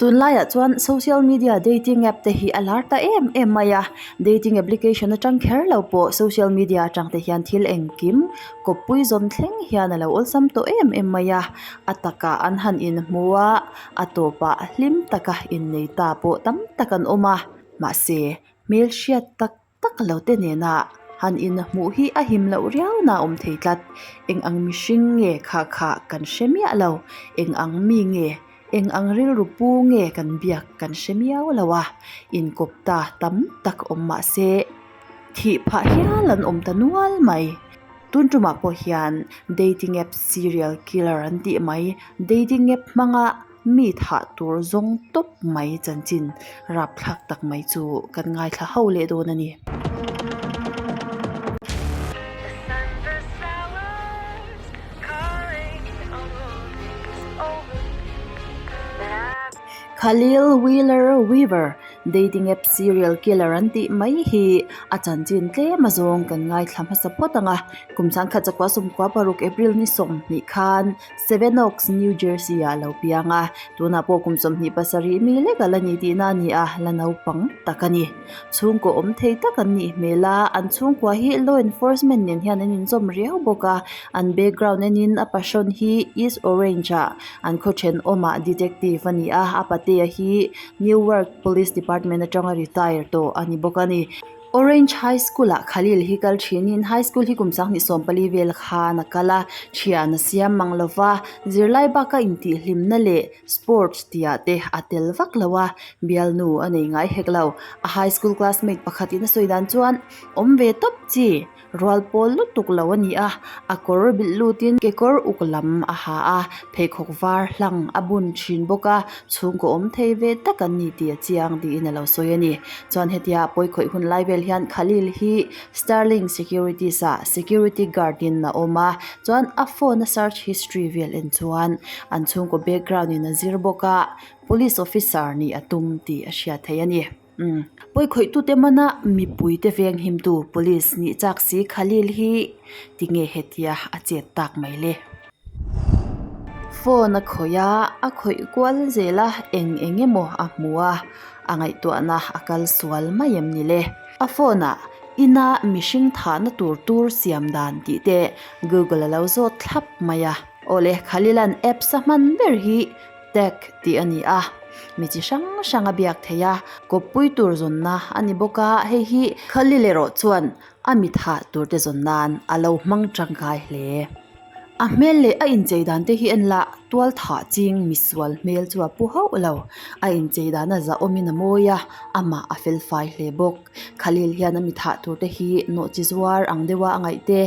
Tunlaiah chuan social media dating app te hi a lar ta em em mai a, dating application atang kher lo pawh social media atang te hian thil engkim kawppui zawm thleng hian a lo awlsam tawh em em mai a, a takah an han inhmu a, a tawpah hlim taka innei ta pawh tam tak an awm a, mahse hmelhriat tak tak lo te nena han inhmuh hi a him loh riau na a awm thei tlat. Eng ang mihring nge kha kha kan hre miah lo, eng ang mi nge, eng ang rilru pu nge kan biak kan hre miau lo a, inkawp ta tam tak awm mah se thih phah hial an awm ta nual mai. Tun tumah pawh hian dating app serial killer an tih mai, dating app hmanga Mi thah tur zawng tawp mai chanchin rapthlak tak mai chu kan ngaithla ho leh dawn a ni. Khalil Wheeler Weaver, dating app serial killer an tih mai hi a chanchin tlem azawng kan ngaithla hmasa phawt ang a. Kum sangkhat chakua sawmkua paruk April ni 20 khan Sevenoaks, New Jersey ah a lo piang a, tunah pawh kum 27 mi lek a la ni tihna a ni a, la naupang tak a ni. Chhungkaw awm thei tak an nih hmel a, an chhungkua hi law enforcement nen hian an inzawm riau bawk a, an background enin a passion hi East Orange ah an khaw thenawmah detective a ni a, a patea hi Newark Police Department atanga retire tawh a ni bawk a ni. Orange High School ah Khalil hi kal thinin high school hi kum 2014 vel khan a kal a, thian a siam mang lo va, zirlai baka intihhlimna leh sports tih ah te a tel vak lo a, bialnu a nei ngai hek lo. A high school classmate pakhatin a sawi dan chuan awm ve tawp chi. Rual pawl lutuk lo a ni a, a kawr bilh lutin kekawr uk lam a ha a, pheikhawk var hlang a bun thin bawk a, chhungkaw awm thei ve tak an ni tih a chiang tiin a lo sawi a ni. Chuan hetia pawikhawih hun lai vel hian Khalil hi Sterling Securities ah security guard in a awm a, chuan a phone a search history vel en chuan an chhungkaw background in a zir bawk a, police officer nih a tum tih a hriat theih a ni. Umm. Pawikhawih-tute mana mipuite venghimtu Police nih chak si Khalil hi tinge hetia a chet tak mai le? Phone a khawih a, a khawih kual zel a, eng eng emaw a hmu a, a ngaihtuahna a kal sual mai em ni le? A phone ah ina mihring thahna tur tur siam dan tih te Google a lo zawt thlap mai a. Awle, Khalila'n apps a hman ber hi Tag tih a ni a, mi chi hrang hrang a biak theih a, kawppui tur zawnna a ni bawk a, hei hi Khalil erawh chuan a mi thah tur te zawn nan a lo hmang tangkai hle. A hmel leh a inchei dan te hi en la, tual thah ching misual hmel chu a pu hauh lo, a inchei dan a zahawmin a mawi a, amah a fel fai hle bawk. Khalil hian a mi thah tur te hi nawhchi zuar ang deuha a ngaih te,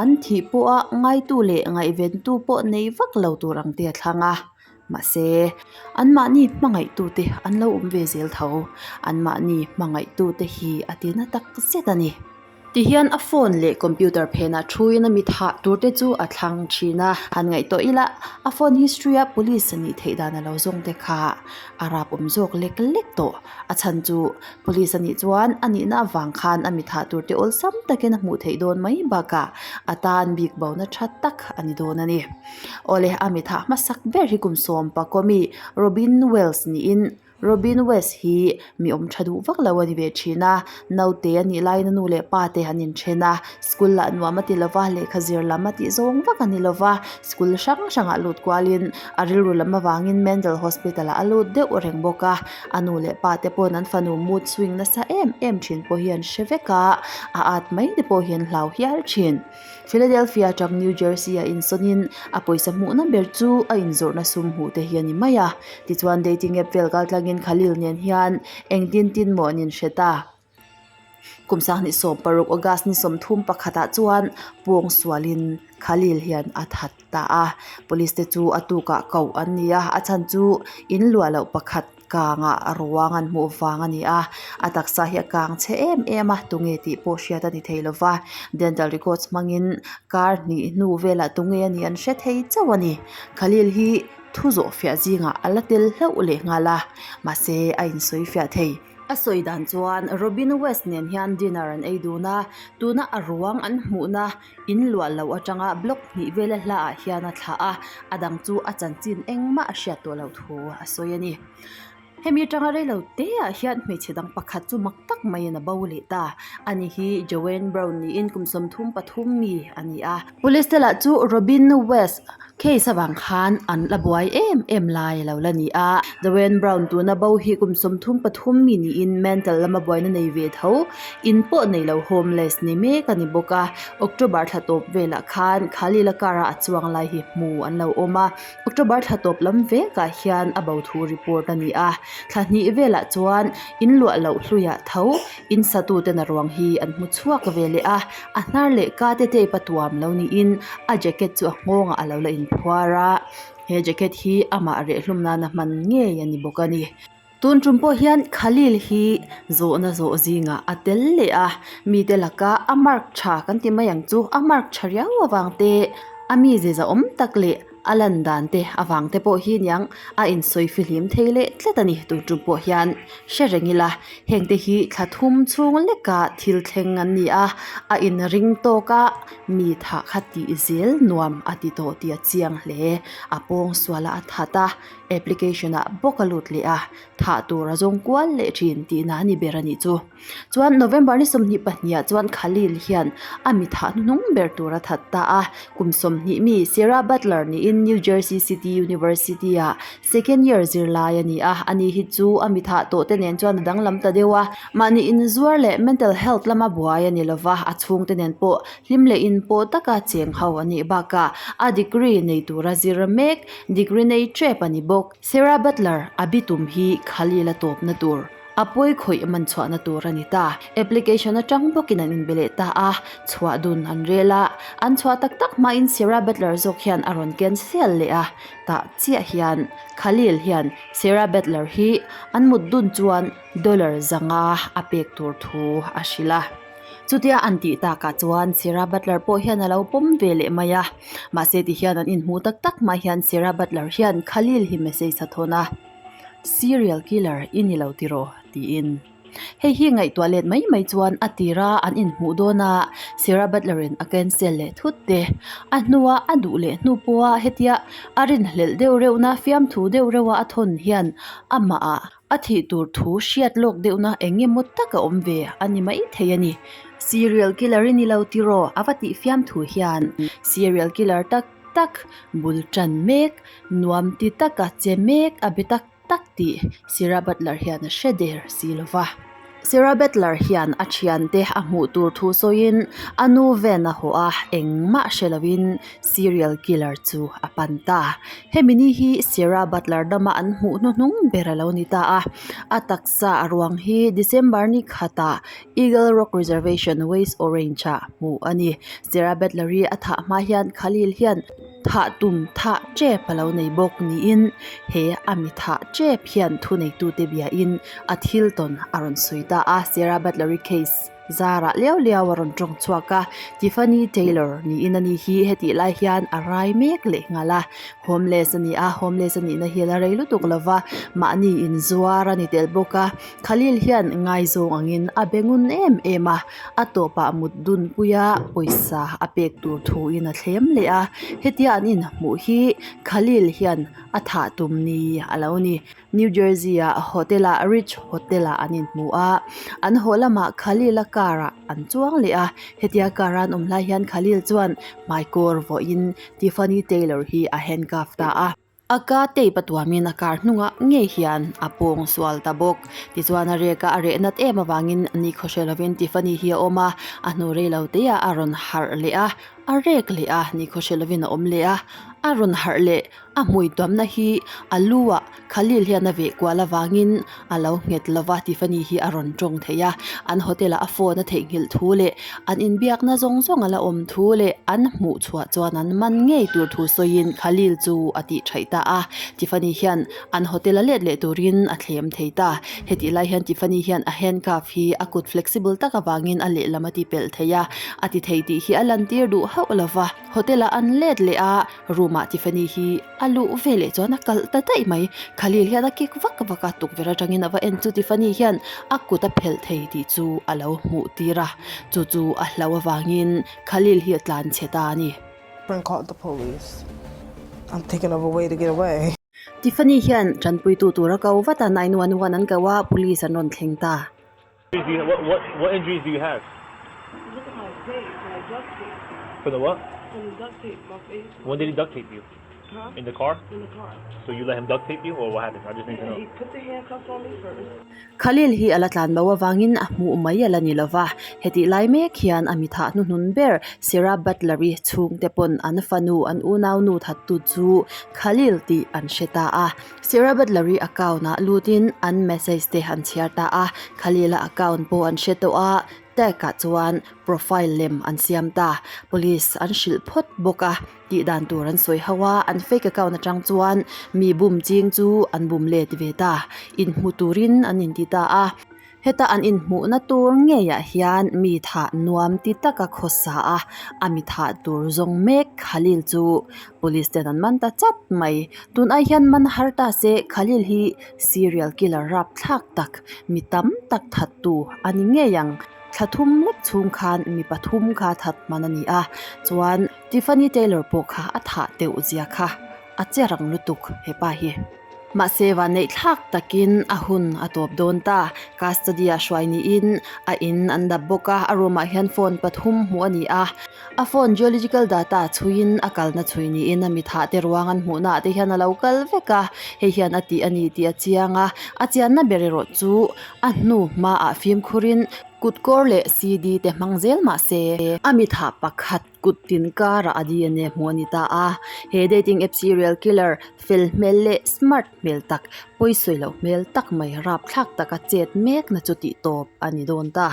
an thih pawha ngaitu leh ngaihventu pawh nei vak lo tur ang te a thlang a. Mahse, anmahni hmangaihtute an lo awm ve zel tho. Anmahni hmangaihtute hi a ti na tak zet a ni. Tihian a phone leh computer phenah thuin a mi thah turte chu a thlang thin a. Han ngaihtuah ila, a phone history-a police a nih theih dan a lo zawng te kha a rap awm zawk lek lek tawh. A chhan chu police a nih chuan a nihna avang khan a mi thah turte awlsam takin a hmuh theih dawn mai bakah a tan bik bona tha tak a ni dawn a ni. Awle, a mi thah hmasak ber hi kum sawm pakua mi Robin Wells niin Robin West hi mi awm tha duh vak lo a ni ve thin a, naute a nih laiin a nu leh pa te an inthen a, school lah nuam a ti lova, lehkha zir lam a tih zawng vak a ni lova, school hrang hrangah lut kualin a rilru lam avangin mental hospital ah a lut deuh reng bawk a, a nu leh pa te pawhin an fanu mood swing nasa em em thin pawh hi an hre vek a, a at mai te pawh hi an hlau hial thin. Philadelphia atang New Jersey a insawnin a pawisa hmuhna ber chu a inzawrhna sum hmuh te hi a ni mai a. Tichuan dating app vel kaltlangin Khalil nen hian engtin tin maw an inhre ta. Kum 2016 August ni 31 ah chuan pawng sualin Khalil hian a that ta a. Police te chu a tukah koh an ni a, a chhan chu in luah loh pakhat kangah ruang an hmuh vang a ni a, a taksa hi a kang chhe em em a, tunge tih pawh hriat a ni thei lo va, dental records hmangin kar hnih hnu velah tunge a nih an hre thei chauh a ni. Khalil hi thu zawh fiah zingah a la tel hlauh leh nghal a, mahse a insawi fiah thei. A sawi dan chuan Robin West nen hian dinner an ei dun a, tuna a ruang an hmuhna in luah loh atanga block hnih vela hlaah hian a thlah a, a dang chu a chanchin engmah a hriat tawh loh thu a sawi a ni. Hemi atanga rei lo te ah hian hmeichhe dang pakhat chu mak tak maiin a bo leh ta. Ani hi Joanne Brown niin kum 33 mi a ni a. Police te lah chu Robin West case avang khan an la buai em em lai a lo la ni a. Joanne Brown tuna bo hi kum 33 mi niin mental lama buaina nei ve tho in pawh nei lo homeless ni mek a ni bawk a. October thla tawp velah khan Khalil-a car a a chuang lai hi hmu an lo awm a. October thla tawp lam vekah hian a bo thu report a ni a, thla hnih velah chuan in luah loh hluiah tho in satuten a ruang hi an hmu chhuak ve leh a, a hnar leh ka te tape a tuam lo niin a jacket chu a nghawngah a lo la inphuar a, he jacket hi amah rehhlum nana hman ngei a ni bawk a ni. Tun tum pawh hian Khalil hi zawhna zawh zingah a tel leh a, mite laka a mark tha kan ti mai ang chu, a mark tha riau avang te, a mize zahawm tak leh a lan dan te avang te pawh hi niang a insawi fihlim thei leh tlat a ni. Tun tum pawh hian hre reng ila, hengte hi thla thum chhung leka thil thleng an ni a, a inring tawk a, mi thah kha tih zel nuam a ti tawh tih a chiang hle. A pawng sualah a that a. Application ah bawk a lut leh a, thah tur a zawng kual leh thin tihna a ni ber a nih chu. Chuan November ni 22 ah chuan Khalil hian a mi thah hnuhnung ber tur a that ta a, kum 20 mi Sarah Butler niin New Jersey City University ah second year zirlai a ni a, ani hi chu a mi thah tawh te nen chuan a danglam ta deuh a, mahni inzuar leh mental health lama buai a ni lova, a chhungte nen pawh hlim leh inpawh taka cheng ho a nih bakah a degree nei tura zir mek Degree nei tep a ni bawk. Sarah Butler a bitum hi Khalil a tawpna tur, a pawi khawih man chhuahna tur a ni ta. Application atang bawkin an inbe leh ta a, chhuah dun an rel a. An chhuah tak tak hmain Sarah Butler zawk hian a rawn cancel leh a, tah chiah hian Khalil hian Sarah Butler hi an mut dun chuan dollar 500 a pek tur thu a hrilh a. Chutia an tih takah chuan Sarah Butler pawh hian a lo pawm ve leh mai a. Mahse ti hian an inhmuh tak tak hma hian Sarah Butler hian Khalil hi message a thawn a, Serial killer i ni lo tiraw? tiin. Hei hi ngaihtuah let mai mai chuan a tira an inhmuh dawn a, Sarah Butler in a cancel leh thut te. A hnua a duh leh hnu pawha hetia a rinhlelh deuh reuhna fiamthu deuh reuha a thawn hian amah ah A thih tur thu hriat lawk deuhna eng emaw tak a awm ve a ni maithei a ni. Serial killer i ni lo tiraw? A va tih fiam thu hian serial killer tak tak bul tan mek, nuam ti taka che mek a be tak tak tih Sarah Butler hian a hre der si lo va. Sarah Butler hian a thiante a hmuh tur thu sawiin a nu ven a haw a, engmah hre loin serial killer chu a pan ta. Hemi ni hi Sarah Butler dama an hmuh hnuhnung ber a lo ni ta a. A taksa a ruang hi December ni khatah Eagle Rock Reservation West Orange ah hmuh a ni. Sarah Butler hi a thah hma hian Khalil hian thah tum thah tep a lo nei bawk niin he a mi thah tep hian thuneitute biain a thil tawn a rawn sawi ta a. Sarah Butler-i case. Zarah liau liau a rawn tawng chhuak a, Tiffany Taylor niin ani hi hetih lai hian a rai mek leh nghal a, homeless a ni a, homeless a nihna hi a la rei lutuk lova, mahni inzuar a ni tel bawk a, Khalil hian ngaizawng angin a be ngun em em a, a tawpah mut dun puia pawisa a pek tur thuin a thlem leh a, hetia an inhmuh hi Khalil hian a thah tum ni a lo ni. New Jersey-a hotel-ah Ridge Hotel-ah an inhmu a, an haw lamah Khalil-a car-ah an chuang leh a. Hetia car-a an awm lai hian Khalil chuan hmaikawr vawiin Tiffany Taylor hi a handcuff ta a. A ka tape a tuamin a car hnungah ngei hian a pawng sual ta bawk. Tichuan a rek a, a reh nat em avangin ni khawhre lovin Tiffany hi a awm a, a hnu rei lo teah a rawn harh leh a, a rek leh a, ni khawhre lovin a awm leh a, a rawn harh leh. A hmui tuamna hi a lu ah Khalil hian a veh kual avangin a lo nghet lova Tiffany hi a rawn tawng thei a, an hotel ah a phone a theihnghilh thu leh an inbiakna zawng zawng a la awm thu leh an hmuh chhuah chuan an man ngei tur thu sawiin Khalil chu a tih thaih ta a, Tiffany hian an hotel a let leh turin a thlem thei ta. Hetih lai hian Tiffany hian a handcuff hi a kut flexible tak avangin a lehlam a ti pelh thei a, a ti thei tih hi a lantir duh hauh lova hotel ah an let leh a. Room ah Tiffany hi a luh ve leh chuan a kalh ta daih mai. Khalil hian a kik vak vak a, tukverh atangin a va en chu Tiffany hian a kut a phelh thei tih chu a lo hmuh tir a, chu chu a hlau avangin Khalil hi a tlan chhe ta a ni. Friend called the police. I'm thinking of a way to get away. Tiffany hian tanpuitu tur a ko vat a, 911 an ko a, police an rawn thleng ta. Khalil hi a la tlan bo avangin a hmuh mai a la ni lova, hetih lai mek hian a mithah hnuhnun ber Sarah Butler-i chhungte pawn an fanu an unaunu thattu chu Khalil tih an hre ta a. Sarah Butler-i account-ah lutin an message te an chhiar ta a, Khalil-a account pawh an hre tawh a, tag-ah chuan profile lem an siam ta. Police an hrilh phawt bawk a. Tih dan tur an sawi ho a, an fake account atang chuan mi bum ching chu an bum let ve ta. Inhmu turin an inti ta a. Heta an inhmuhna tur ngeiah hian mi thah nuam ti taka khawsa a, a mi thah tur zawng mek Khalil chu police ten an man ta chat mai. Tun ai hian man har ta se Khalil hi serial killer rapthlak tak, mi tam tak thattu a ni ngei ang. Thla thum lek chhung khan mi pathum kha that hman a ni a, chuan Tiffany Taylor pawh kha a thah deuh zia kha a che rang lutuk hepa hi. Mahse vanneih thlak takin a hun a tawp dawn ta. Custody ah hruai niin a in an dap bawk a, a room ah hian phone pathum hmuh a ni a. A phone geological data chhuiin a kalna chhui niin a mithah te ruang an hmuhna ah te hian a lo kal vek a, hei hian a tih a ni tih a chiang a. A chianna ber erawh chu a hnu hmaah fimkhurin kutkawr leh CD te hmang zel mah se a mithah pakhat kut tin karah a DNA hmuh a ni ta a. He dating app serial killer fel hmel leh smart hmel tak, pawisawi loh hmel tak mai rapthlak taka chet mekna chu tih tawp a ni dawn ta.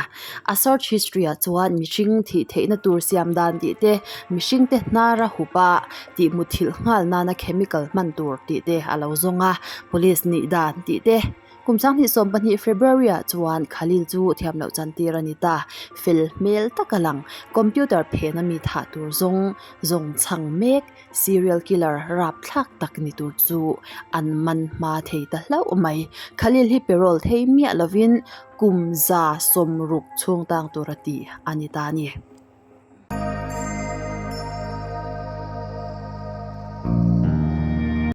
A search history ah chuan mihring thih theihna tur siam dan tih te, mihring te hnara hup a tih muthilh nghal nana chemical hman tur tih te a lo zawng a, police nih dan tih te. Kum 2012 February ah chuan Khalil chu thiam loh chantir a ni ta. Fel hmel tak a lang. Computer phena mi thah tur zawng zawng chhang mek serial killer rapthlak tak ni tur chu an man hma thei ta hlauh mai. Khalil hi parole thei miah lovin kum 160 chhung tang tur a tih a ni ta a ni.